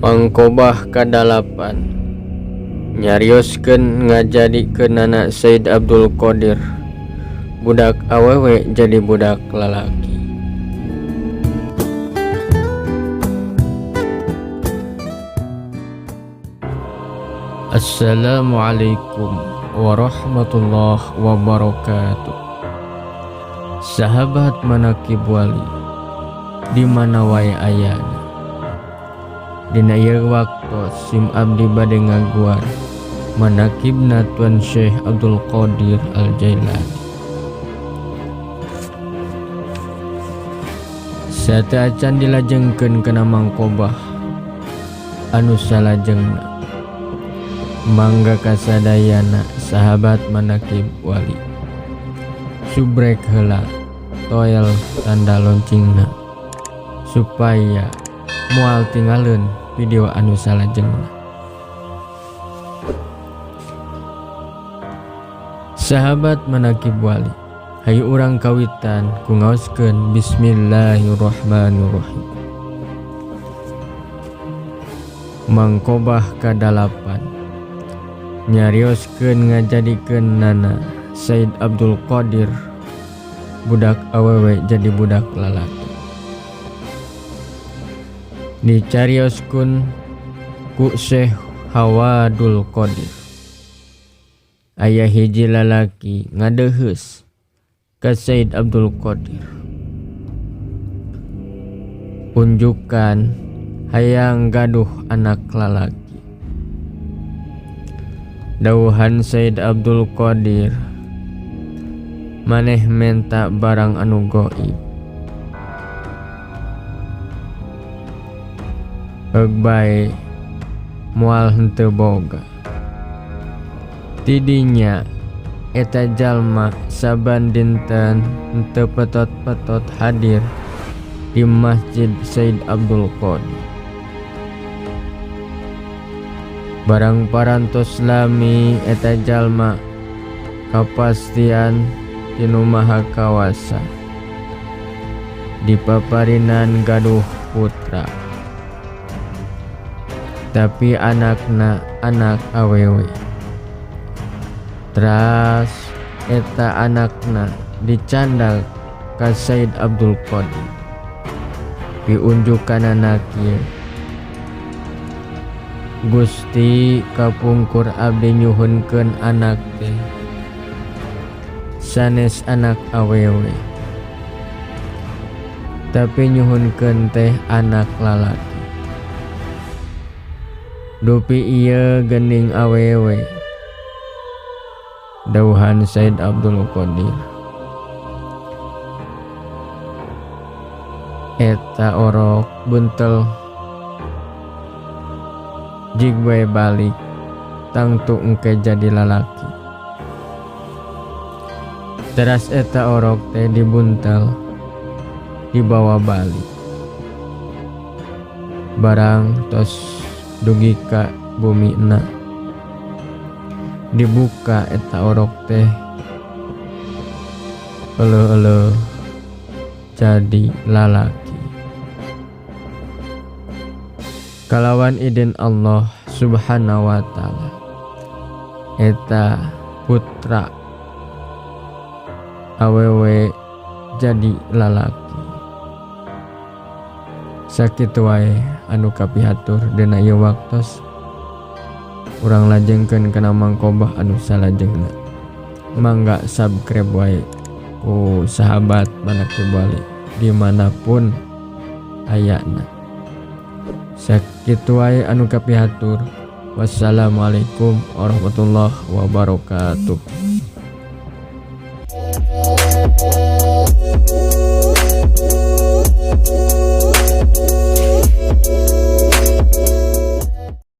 Mangkobah kadalapan nyarioskeun ngajadikeunana Said Abdul Qadir budak awewe jadi budak lalaki. Assalamualaikum warahmatullahi wabarakatuh. Sahabat Manaqib Wali di mana wae ayana. Dina ieu waktu sim abdi bade ngaguar manaqibna Tuan Syekh Abdul Qadir Al-Jailani. Sateuacan dilajengkeun kana mangkobah anu salajengna. Mangga kasadayana sahabat Manaqib Wali. Subrek heula toel tanda loncengna supaya moal tinggalin video anu salajengna. Sahabat Manaqib Wali, hayu urang kawitan ku ngaoskeun bismillahirrahmanirrahim. Mangkobah kadalapan nyarioskeun ngajadikeun nana Said Abdul Qadir budak awewe jadi budak lalaki. Dicarioskeun ku Syekh Hawadul Qadir. Aya hiji lalaki ngadeuheus ka Said Abdul Qadir. Unjukan hayang gaduh anak lalaki. Dawuhan Said Abdul Qadir, maneh menta barang anu goib. Heug bae moal henteu boga. Tidinya eta jalma saban dinten henteu petot-petot hadir di Masjid Said Abdul Qadir. Barang parantos lami eta jalma kapastian ti Nu Maha Kawasa dipaparinan gaduh putra. Tapi anakna anak awewe. Teras eta anakna dicandak ka Said Abdul Qadir. Piunjukanana kieu. Gusti kapungkur abdi nyuhunkeun anak teh sanes anak awewe. Tapi nyuhunkeun teh anak lalaki. Dupi ieu geuning awewe. Dawuhan Said Abdul Qadir. Eta orok buntel jig bae balik tangtu engke jadi lalaki. Teras eta orok teh dibuntel dibawa balik. Barang tos dugi ka bumina dibuka eta orok teh euleuh-euleuh jadi lalaki. Kalawan idin Allah Subhanahu wa taala eta putra awewe jadi lalaki. Sakitu wae anu kapihatur dina ieu waktos. Urang lajengkeun kana mangkobah anu salajengna. Mangga subscribe wae ku sahabat Manaqib Wali dimanapun ayana. Sakitu wae anu kapihatur. Wassalamualaikum warahmatullahi wabarakatuh.